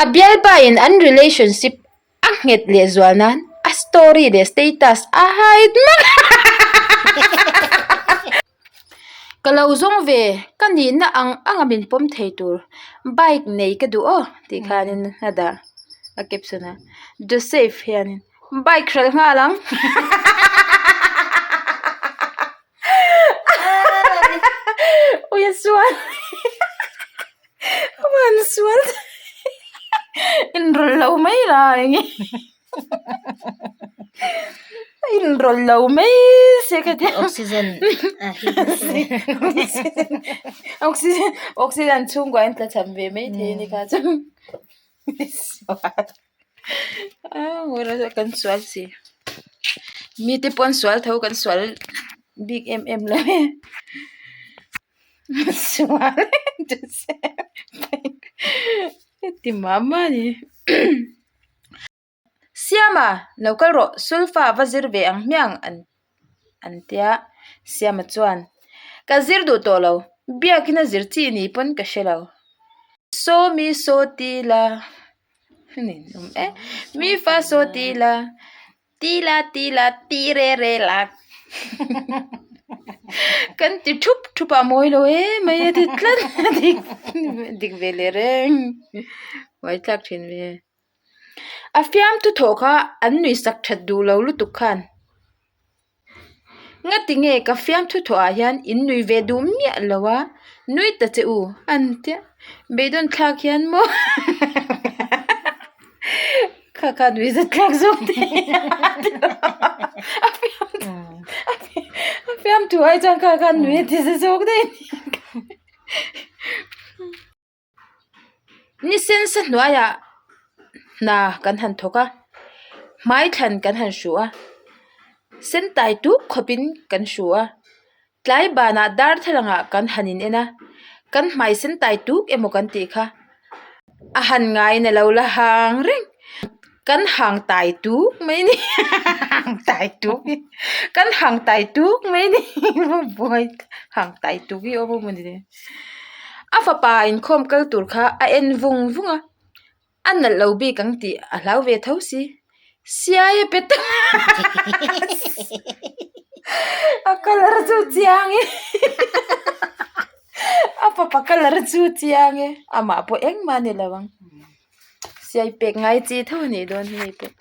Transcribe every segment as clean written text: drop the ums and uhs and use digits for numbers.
A bialpa in an relationship a nghet leh zual nan a story leh status a hide hmak Ka lo zawng ve, ka nihna ang anga min pawm thei tur bike nei ka duh aw tih khanin a dah a caption ah Joseph hianin bike hralh nghal ang. Ui a sual a van sual inrawlh lo mai la enge a inrawlh lo mai se ka tia oxygen oxygen oxygen chhungkua in tla cham ve mai thei a ni kha chu kan sual si mite pawh an sual tho kan sual bik em em lo e sual ti mah mah a ni Siama lo kal rawh sulfa va zir ve ang hmiang an an tia Siama chuan ka zir duh tawh lo biakin a zir chi ni pawn ka hre lo saw mi saw ti la mi fa saw ti la. Ti la ti la ti re re la kan ti thup thup a mawi lo em mai a ti tlat a dik dik ve leh reng uai tlak thin ve a fiamthu thawh kha an nuih sak that duh lo lutuk khan. Ngati nge ka fiamthu thawh ah hian in nui ve duh miah lo a, nui ta che u an tia beidawn thlak hian maw kha kha nui zat thlak zawk te a fiamthu ai chuan kha kha nui a ti za zawk daih a ni. Ni sensa hnuaiah hna kan han thawk a hmai thlan kan han hru a sen tai tuk khawpin kan hru a tlai banah darthlalang ah kan han in en a kan hmai sen tai tuk emaw kan tih kha a han ngaiin a lo la hang reng kan hang tai tuk mai a ni hang tai tuk hi kan hang tai tuk mai a ni buai hang tai tuk hi awm a mawni. A fapa inkhawm kal tur kha a en vung vung a, a nalh lo bik ang tih a hlau ve tho si. Siai a pe ta a colour chu chiang e a fapa colour chu chiang e amah pawh engmah a ni lo ang siai pek ngai chi tho a nih dawn hi hei pawh.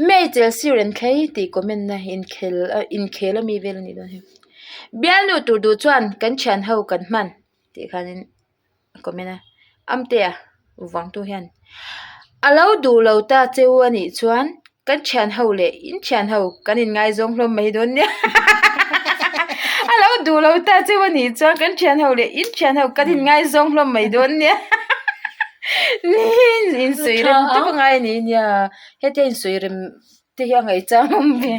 May Chelsea rawn thlei tih comment na inkhel inkhel ami vel anih dawn hi bialnu tur duh chuan kan thian ho kan hman tih khanin a comment a Amtea vangtu hian a lo duh lo ta cheu anih chuan kan thian ho leh in thian ho kan in ngaizawng hlawm mai dawn nia a lo duh lo ta cheu anih chuan kan thian ho leh in thian ho kan in ngaizawng hlawm mai dawn nia. Insawi rem tep a ngai a ni nia hetia insawi rem te hi a ngaihchang awm ve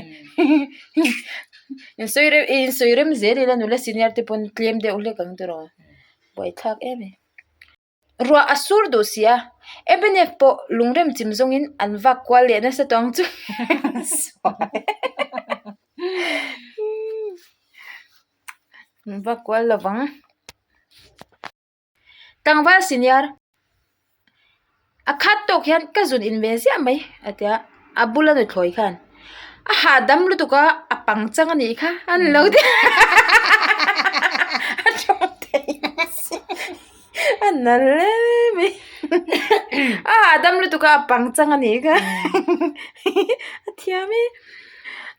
insawi rem insawi rem zel ila nula senior te pawn tlem deuh hlek ang tiraw buaithlak em e ruah a sur duh si a mnf pawh lungrem chim zawngin an vak kual leh nasa tawh ang chu an vak kual lovang. Tlangval senior a khat tawk hian ka zun in ve ziah mai a ti a a bula nuthlawi khan a hahdam lutuk a a pang chang a nih kha a ni lo ti a tawng thei si a nal em mai a hahdam lutuk a a pang chang a nih kha a thiam e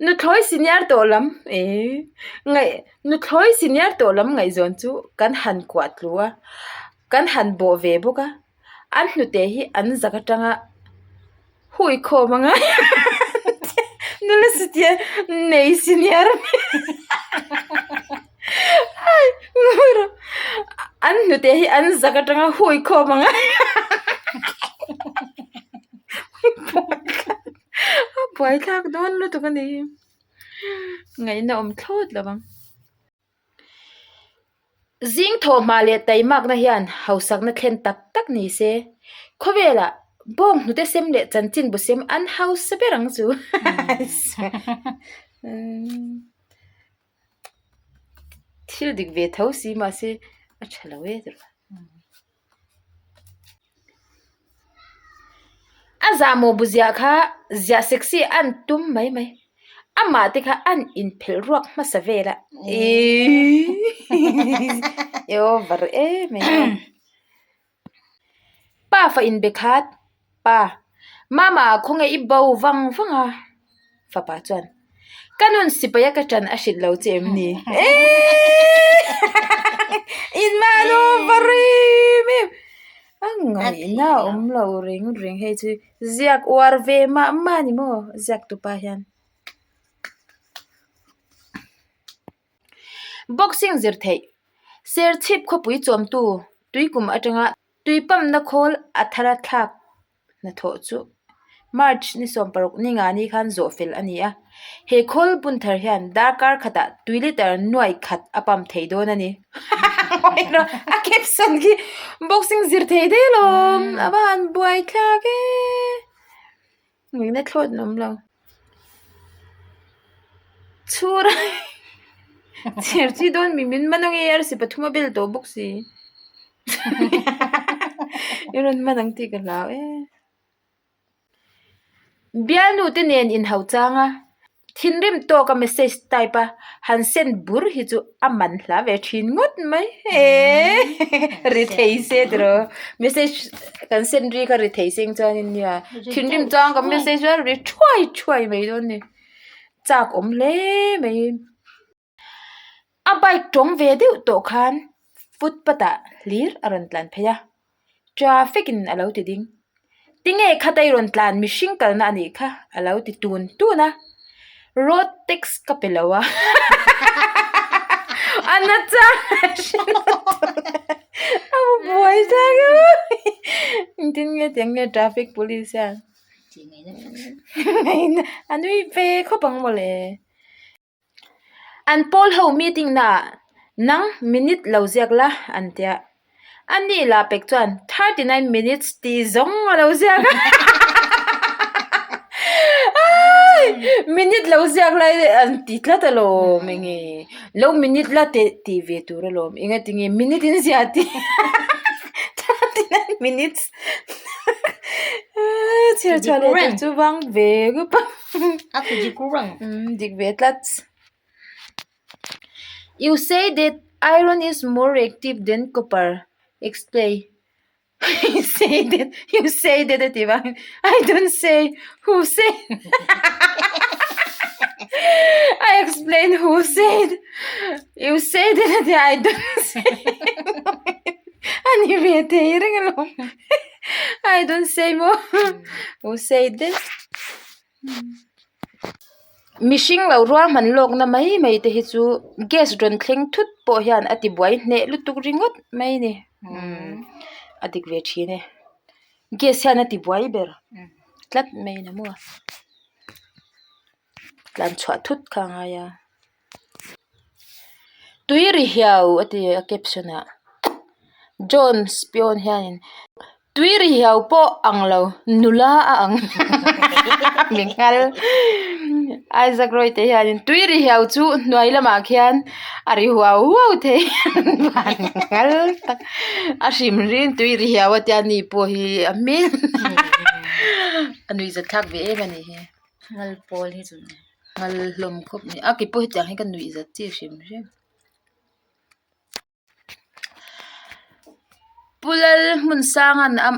nuthlawi senior tawh lam eh ngaih. Nuthlawi senior tawh lam ngaihzawn chu kan han kuah tlu a, kan han bawh ve bawk a, an hnute hi an zak atanga hui khawm anga nula senior nei senior an hnute hi an zak atanga hui khawm anga a buaithlak dawn lutuk a ni. Ngaihna awm thlawt lo ang. Zing thawhhma leh taimakna hian hausakna thlen tak tak ni se, khawvelah bawng hnute sem leh chanchin bu sem an hausa ber ang chu. Thil dik ve tho si mahse a tha lo e. zahmawh bu ziah kha ziah sexy an tum mai mai. Amah te kha an inphelh ruak hmasa vel a. I over em mai a. Pa fa inbe khat, Pa, Mama khawnge i bo vang vang a? Fapa chuan, Ka nun sipaia ka ṭan a hrilh lo che em ni? In man over em em! A ngaihna a awm lo reng reng hei chu ziak uar ve mah mah a ni maw ziak tupa hian. Boxing zir theih, Serchhip khawpui chawmtu tuikum atanga tuipamna khawl a thara thlak hnathawh chu March ni 16 ni nga ni khan zawh fel a ni a. He khawl bun thar hian darkar khatah tui liter nuai khat a pump thei dawn a ni. A caption khi boxing zir thei daih alawm, a va han buai thlak e. Ngaihna thlawt an awm lo. Chhur a chher chi dawn mi min man ange arsi pathum a bel tawh bawk si. I rawn man ang tih ka hlau e. Bialnu te nen inhau chang a, thinrim tawk a message type a han send bur hi chu a man hla ve thin ngawt mai eee ri thei se tiraw message kan send ri kha ri thei seng chuanin nia thinrim chang kan message chuan ri thuai thuai mai dawn a ni chak awm hle mai a bike tawng ve deuh tawh khan footpath ah hlir a rawn tlan phei a. Traffic in a lo ti ding. Tinge khata i rawn tlan mihring kalna a nih kha a lo ti tun tun a. Road tax ka pe lo a. A na chang a hre lo a buai chang e. Engtin nge tiang nge traffic police hian. A nui ve khawp ang mawle. An pawl ho meeting naah nang minute lo ziak la an tia. A ni lah pek chuan 39 minutes tih zawng a lo ziak a. Minute lo ziak lai an ti tlat alawm enge lo minute la teh tih ve tur alawm engatinge minute in ziah tih 39 minutes chhiar chhuah leh tur chu vang ve rup a. A ti dik reng. Umm dik ve tlat. You say that iron is more reactive than copper. Explain. You say that, you say that a ti vang. I don't say, who said? I explain who said. You say that a ti I don't say. A ni ve thei reng alawm. I don't say maw. Who said that? Mihring lo rual hman lawkna mai mai te hi chu gas rawn thleng thut pawh hian a ti buai hneh lutuk ringawt mai a ni a dik ve thin e gas hian a ti buai ber tlat mai a ni maw tlan chhuah thut kha a ngai a. Tui ri hiau a ti a caption ah John Spion hianin tui ri hiau pawh ang lo nula a ang mi nghal Isaac Roy te hianin tui ri hiau chu hnuai lamah khian a ri huau huau thei van nghal tak a hrim hrim tui ri hiau a tia ni pawh hi a hmel a nuihzat thlak ve em a nih hi. Nghal pawl hi chu. Nghal hlawm khawp mai a keipawh hetiang hi ka nuih zat chi hrim hrim. Pu Lalhmunsanga'n a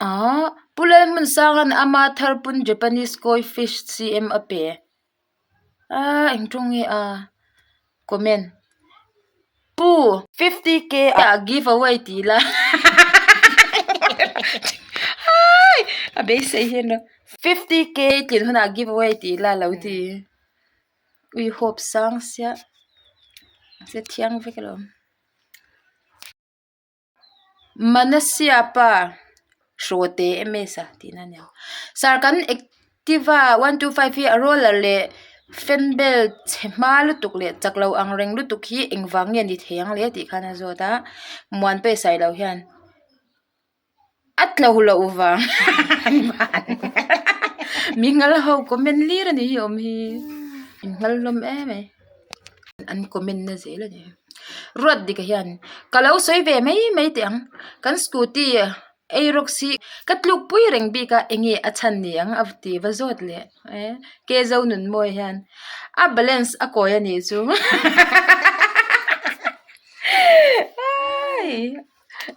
ahh Pu Lalhmunsanga'n ama tharpun Japanese koi fish CM a pe ahh eng tawng nge a comment. Pu 50k ah give away tih la a beisei hian lo 50k tlin hunah give away tih la lo ti ui hope sang sia se thiang vek alawm. Manasya pa hrawte ms a tihna a ni ang sir kan activa 125 hi a roller leh fan belt chhe hma lutuk leh chak lo ang reng lutuk hi engvang nge ni thei ang le tih khan a zawt a muanpui a sawi loh hian a tlo loh vang mi nghal ho comment hlir a nih hi awm hi in nghal hlawm em mai an comment na zel a ni. Ruat dika hian ka lo sawi ve mai mai teh ang kan scooty. Ei rawk si ka tluk pui reng bik a enge a chhan ni ang a ti va zawt leh e ke zo nun mawi hian a balance a kawi a nih chu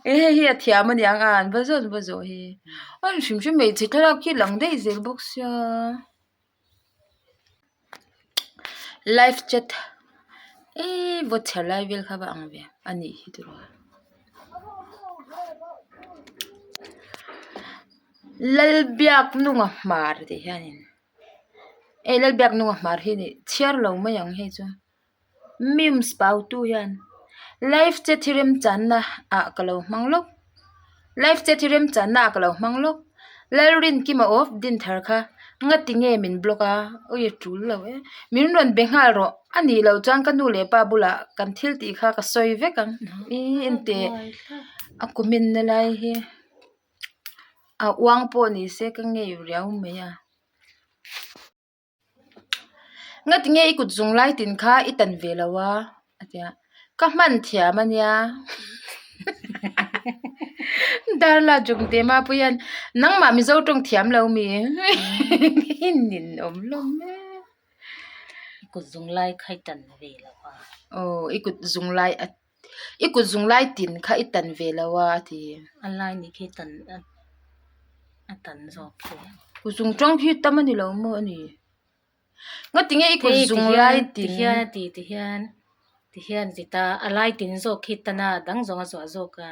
e hei hi a thiam a niang a an va zawt va zawh hi a ni hrim hrim hmeichhe thlalak khi lang daih zel bawk sia. Live chat eee vawt chhiar lai vel kha va ang ve a nih hi tiraw Lalbiaknunga hmar tih hianin hei Lalbiaknunga hmar hi ni chhiar lo mai ang hei chu memes pautu hian live chat hi remchanna ah ka lo hmang lawk live chat hi remchanna ah ka lo hmang lawk Lalrinkima of Dinthar kha ngati nge min block a ui a tul lo e min rawn be nghal rawh a nih loh chuan ka nu leh pa bulah kan thil tih kha ka sawi vek ang ih engteh a comment na lai hi a uang pawh ni se ka ngei riau mai a. Ngati nge i kut zung lai tin kha i tan ve lo a? A ti a, Ka hman thiam a nia. Darla Jungte Mapui hian, Nangmah Mizo tawng thiam lo mi? I nin awm hlawm e. I kut zung lai kha i tan ve lo a. Aw, i kut zung lai a i kut zung lai tin kha i tan ve lo a a ti. A lai nih khi tan a tan zawk khi. Kut zung tang khi tam a ni lo maw a ni. Ngati nge i kut zung lai tin. Ti hian a ti ti hian ti hian a ti ta a lai tin zawk khi tan a dang zawng a zuah zawk a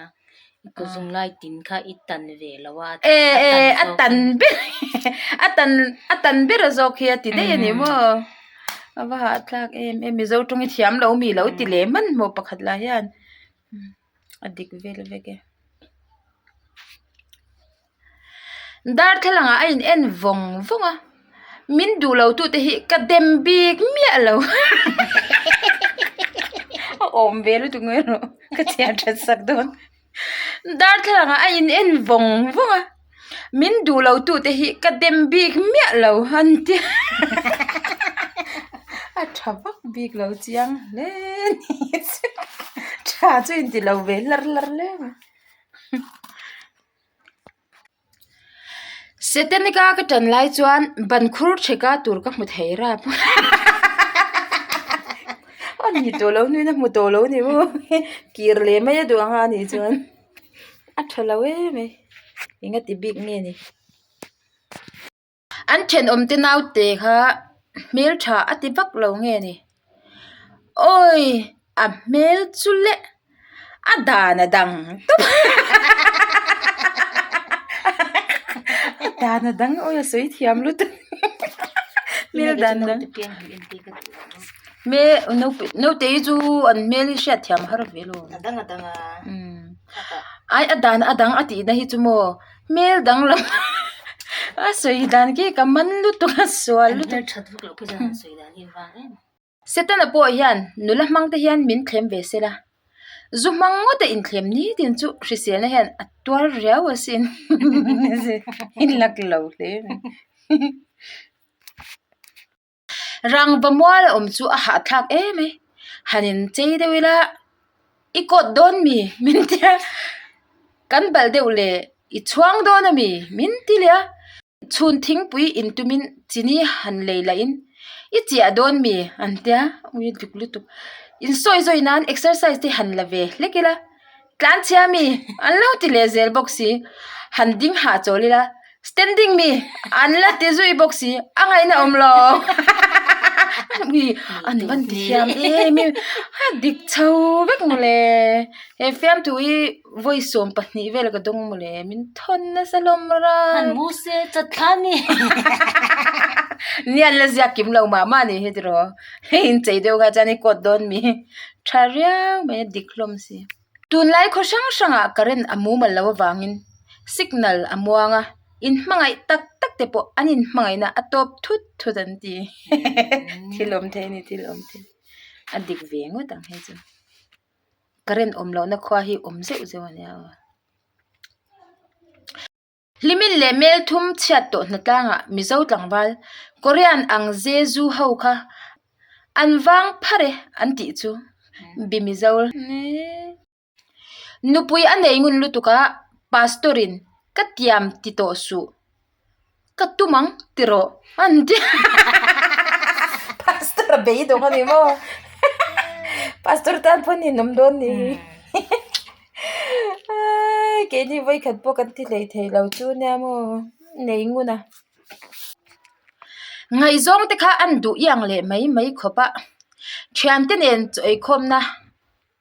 i kut zung lai tin kha i tan ve lo a E e a tan ber a tan a tan ber a zawk khi a ti daih a ni maw. A va hahthlak em em Mizo tawng hi thiam lo mi lo ti leh hmanhmawh pakhat lah hian a dik vel vek e. Darthlalang ah a in en vawng vawng a min duh lo tu te hi ka dem bik miah lo a awm ve lutuk mai erawh ka chhiar that sak dawn. Darthlalang ah a in en vawng vawng a min duh lo tu te hi ka dem bik miah lo an ti a tha vak bik lo chiang hle a ni tha chu in ti lo ve hlar hlar hle mai. Setanica ka tan lai chuan ban khur theka tur ka hmu thei rap a ni tawh lo nuin a hmu tawh lo ni maw kir leh mai a duh ang a nih chuan a tha lo em mai eng a ti bik nge ni. An thenawm te naute kha hmeltha a ti vak lo nge ni awi a hmel chu le a dan a dang tawp a dan a dang awi a sawi thiam lutuk hmel dan dang hmel naute hi chu an hmel hi hriat thiam a har ve lo ai a dan a dang a tihna hi chu maw. Hmel danglam a sawi dan khi ka man lutuk a sual lutuk. Setana pawh hian nula hmang te hian min thlem ve se la, zu hmang ngawt a inthlem nitin chu hriselna hian a tuar riau asin in lak lo hle mai. Rangva mual a awm chu a hahthlak em mai han in chei deuh ila i kawt dawn mi min ti a kan balh deuh leh i chhuang dawn a mi min ti leh a chhun thingpui in tumin chini han lei lah in i chiah dawn mi an tia ui dik lutuk in sawi zawi nan exercise te han la ve hlek ila tlan chhia mi an lo ti leh zel bawk si han ding hah chawl ila standing mi an la ti zui bawk si a ngaihna awm lo ui an van ti thiam em em a dik chho vek mawle he fiamthu hi vawi 12 vel ka dawng mawle min thawn nasa hlawm ran ni an la ziak kim lo mah mah a ni hi tiraw hei inchei deuh kha chuan i kawt dawn mi tha riau mai a dik hlawm si. Tunlai khaw hrang hrangah current a mumal loh avangin signal a muang a, inhmangaih tak tak te pawh an inhmangaihna a tawp thut thut an ti. Thil awm thei a ni, thil awm thei. A dik ve ngawt ang hei chu. Current awm lohna khua hi awm zeuh zeuh a nia aw. Hlimin leh Melthum chhiat tawh hnatlangah Mizo tlangval Korean ang Jeju ho kha an vang phar e an tih chu bi Mizo. Nupui a nei ngun lutuk a, Pastor in. Ka tiam ti tawh suh. Ka tum ang ti rawh an ti Pastor a beidawng a ni maw? Pastor tan pawh ni nawm dawn ni hi. Keini vawikhat pawh kan ti hlei thei lo chu nia maw nei ngun a. Ngaihzawng te kha an duh iang leh mai mai khawp a, thiante nen chaw eikhawmna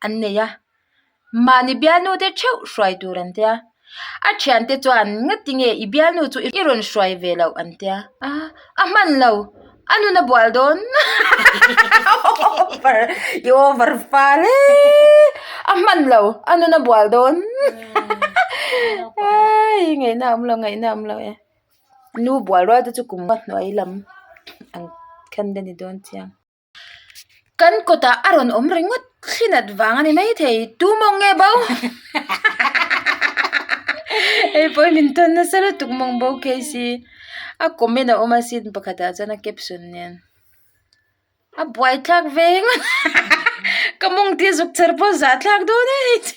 an nei a, mahni bialnu te theuh hruai tur an tia, a thiante chuan ngati nge i bialnu chu i rawn hruai ve loh an tia, a a hman lo a nun a bual dawn over i over fal e a hman lo a nun a bual dawn ai ngaihna a awm lo ngaihna a awm lo e nu bual rual te chu kum hnuai lam ang khan a ni dawn chiang. Kan kawtah a rawn awm ringawt thlinat vang a ni maithei, tu mawng nge bo? Hei pawh hi min tawn nasa lutuk mawng bo case hi. A comment a awm a sin pakhatah chuan a caption nen. A buaithlak ve ngawt ka mawng te zuk chher pawh zahthlak dawn e hei chu.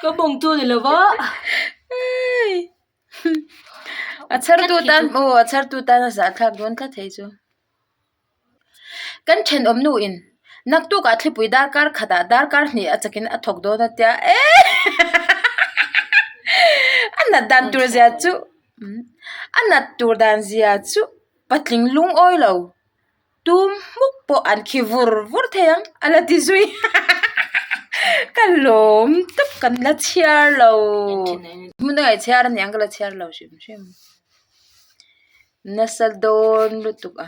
Ka mawng chu ni lo va. A chhertu tan aw a chhertu tan a zahthlak dawn tlat hei chu. Kan thenawm nu in naktukah thlipui darkar khatah darkar hnih a chakin a thawk dawn a tia eee a nat dan tur zia chu a nat tur dan zia chu patling lungawi lo tum hmuk pawh an khi vur vur thei ang a la ti zui ka lawm tawp kan la chhiar lo hmun a ngaih chhiar a niang ka la chhiar lo hrim hrim. Nasa dawn lutuk a.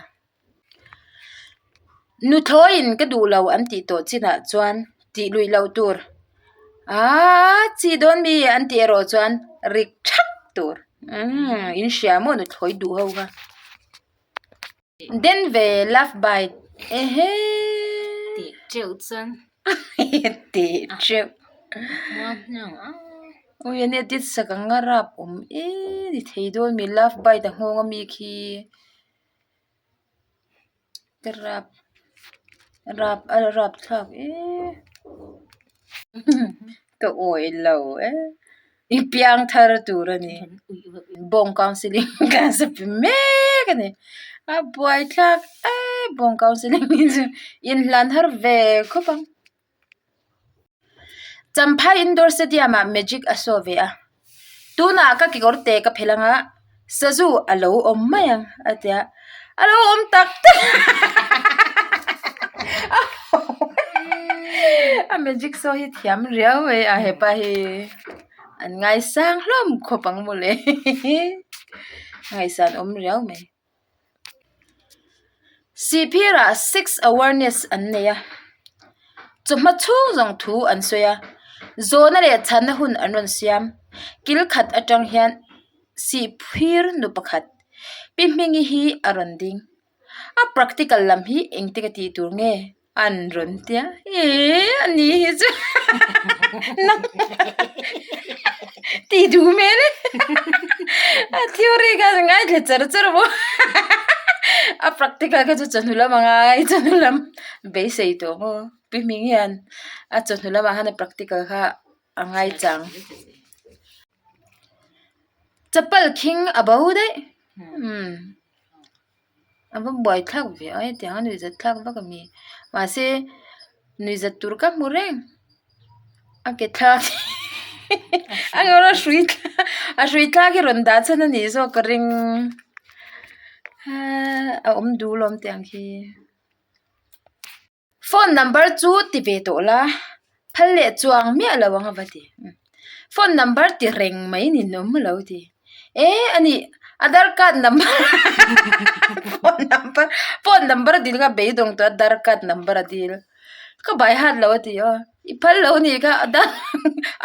Nuthlawiin ka duh lo an tih tawh chinah chuan tih luih loh tur. Aaa chi dawn mi an tih erawh chuan rik thak tur. Umm in hria maw nuthlawi duh ho kha. Den ve love bite ehe. Tih teuh chuan. Tih teuh. Ui a nia tit sak ang a rap awm e ni thei dawn mi love bite a nghawng ami khi ka rap rap a rap thlak e ka awi lo e i piang thar tur a ni bawng counselling class a pe mek a ni a buai thlak e bawng counselling hi chu inhlan har ve khawp ang. Champhai Indoor Stadium ah magic a show ve a, tunah ka kekawr te ka phelh anga sazu a lo awm mai ang a ti a, a lo awm tak tak a magic show hi thiam riau mai a hepa hi an ngaisang hlawm khawp ang mawle ngaihsan awm riau mai. Sihphirah sex awareness an nei a, chawhma chhung zawng thu an sawi a, zawhna leh chhanna hun an rawn siam. Kil khat atang hian Sihphir nu pakhat Pi Hmingi hi a rawn ding. A practical lam hi engtik a tih tur nge? An rawn tia eee a ni hi chu nang tih duh hmel e a theory kha a ngaithla char char bawk a practical kha chu chawhnu lam a ngai chawhnu lam beisei tawh maw pi hming hian a chawhnu lamah khan a practical kha a ngai chang. Chapal khing a bo daih umm. A va buai thlak ve a hetiang a nuihzat thlak vak a mi mahse nuihzat tur ka hmu reng a ke thlak a ngawr a hrui thlak a hrui thlak hi rawn dah chhan a nih zawk ka ring a awm duh lawm tiang khi. Phone number chu ti ve tawh la, phal leh chuang miah lo ang a va ti. Phone number ti reng mai ni nawm a lo ti. E a nih Aadhaar card number phone number phone number a dil kha beidawng tawh a Aadhaar card number a dil. Ka bai hat lo a ti aw. I phal lo a nih kha Aadhaar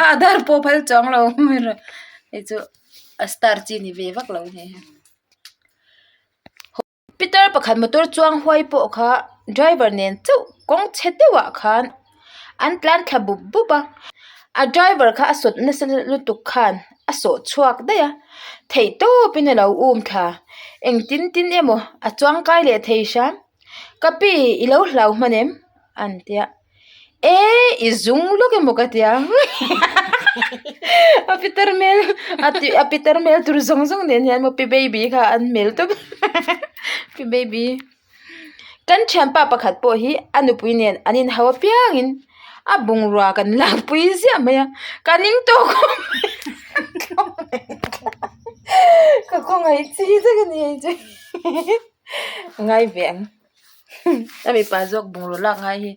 a Aadhaar pawh phal chuang lo hei chu a star chi ni ve vak lo a ni. Pitar pakhat motor chuang huai pawh kha driver nen chauh kawng chhe deuhah khan an tlan thla bup bup a a driver kha a sawt nasa lutuk khan a sawh chhuak daih a theih tawpin a lo um thla engtin tin emaw a chuang kai leh thei hram ka pi i lo hlau hman em an tia. E i zung lawk emaw ka tia a pitar hmel A ti a pitar hmel tur zawng zawng nen hian maw pi baby kha an hmel tawp pi baby kan thianpa pakhat pawh hi a nupui nen an inhau apiangin a bungrua kan lakpui ziah mai a ka ning tawh khawp mai ka khawngaih chi tak a ni hei chu ngai ve ang a mipa zawk bungrua lak ngai hi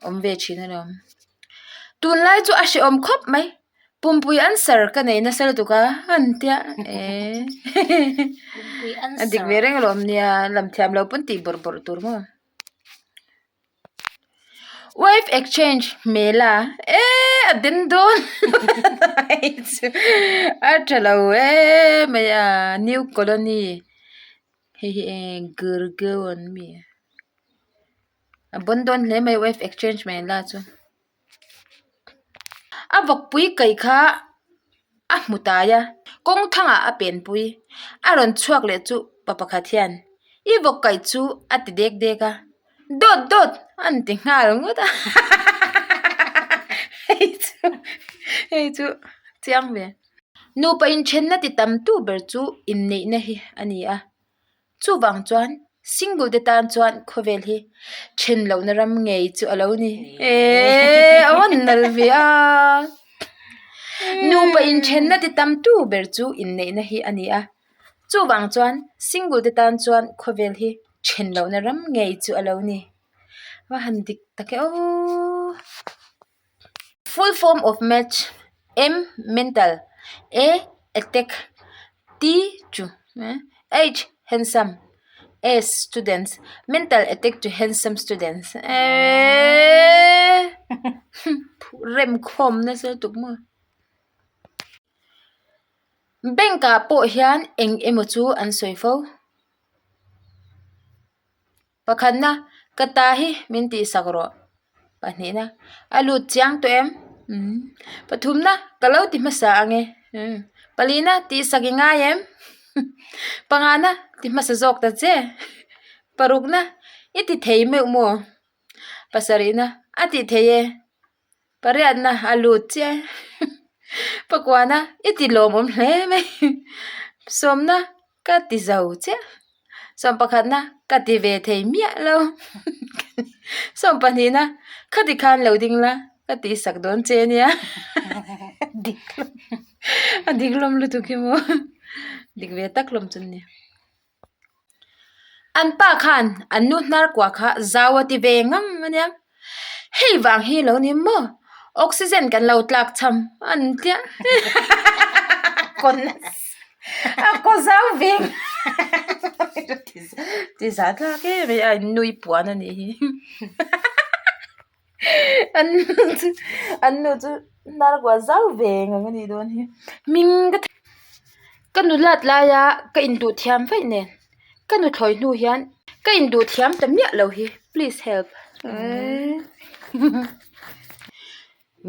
awm ve thin alawm tunlai chu a hrehawm khawp mai. Pumpui answer ka nei nasa lutuk a an tia eh a dik ve reng alawm nia lam thiam lo pawn tih bawrh bawrh tur maw wife exchange hmel a eh a den dawn hei chu a tha lo em mai a new colony hei hi eng gurgaon ami a bon dawn hle mai wife exchange hmel a chu. A vawkpui kaih kha a hmu tai a kawng thangah a penpui a rawn chhuak leh chu pa pakhat hian i vawk kaih chu a ti dek dek a dawt dawt a ni ti nghal ngawt a hei chu hei chu chiang ve nupa inthenna ti tam tu ber chu inneihna hi a ni a. Chuvang chuan single te tan chuan khawvel hi then lohna ram ngei chu a lo ni. Eee a rawn nal ve a. Nupa inthenna ti tam tu ber chu inneihna hi a ni a. Chuvang chuan single te tan chuan khawvel hi then lohna ram ngei chu a lo ni. Va han dik tak e aw. Full form of match, M, mental, A, attack, T, to, H, handsome, S, students, mental attack to handsome students eeeee rem khawm nasa lutuk maw. Bank ah pawh hian eng emaw chu an sawi fo. Pakhatna, ka ta hi min tihsak rawh. Pahnihna, a lut chiang tawh em? Umm. Pathumna, ka lo ti hmasa ang e. Umm. Palina, tihsak i ngai em? Pangana, ti hmasa zawk ta che. Parukna, i ti thei meuh maw? Pasarihna, a ti thei e. Pariatna a lut chiah e. Pakuana i ti lawmawm hle mai. Sawmna ka ti zo chiah. Sawm pakhatna ka ti ve thei miah lo. Sawm pahnihna khati khan lo ding la ka tihsak dawn che nia. Dik hlawm a dik hlawm lutuk hi maw dik ve tak hlawm chu ni. An pa khan an nu hnar kuah kha zau a ti ve ngang a nia, hei vang hi lo ni maw oxygen kan lo tlak cham an tliah a kaw zau ve ti zah tlak em em a in nui puan a nih hi an nu chu an nu chu hnar kuah zau ve ngang a nih dawn hi hming ka Ka nulat laia ka induh thiam vaih nen ka nuthlawi hnu hian ka induh thiam ta miah lo hi please help.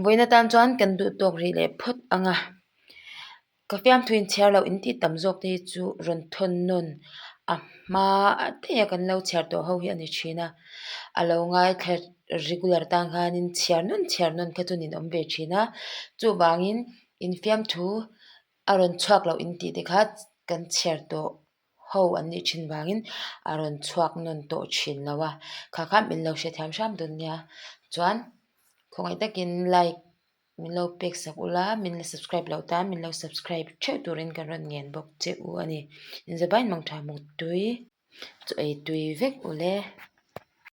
Vawiin atan chuan kan duh tawk rih leh phawt ang a, ka fiamthu inchhiar loh intih tam zawk te hi chu rawn thawn nawn a hma daih a kan lo chhiar tawh ho hi a ni thin a, a lo ngaithla regular tan khanin chhiar nawn chhiar nawn kha chu nin awm ve thin a, chuvangin infiamthu. A rawn chhuak loh in tih te kha kan chhiar tawh ho an nih thin vangin a rawn chhuak nawn tawh thin lo a kha kha min lo hrethiam hram dawn nia chuan khawngaih takin like min lo pek sak ula min la subscribe loh tan min lo subscribe theuh turin kan rawn ngen bawk che u a ni inzawbain mangtha mutui chu ei tui vek ule.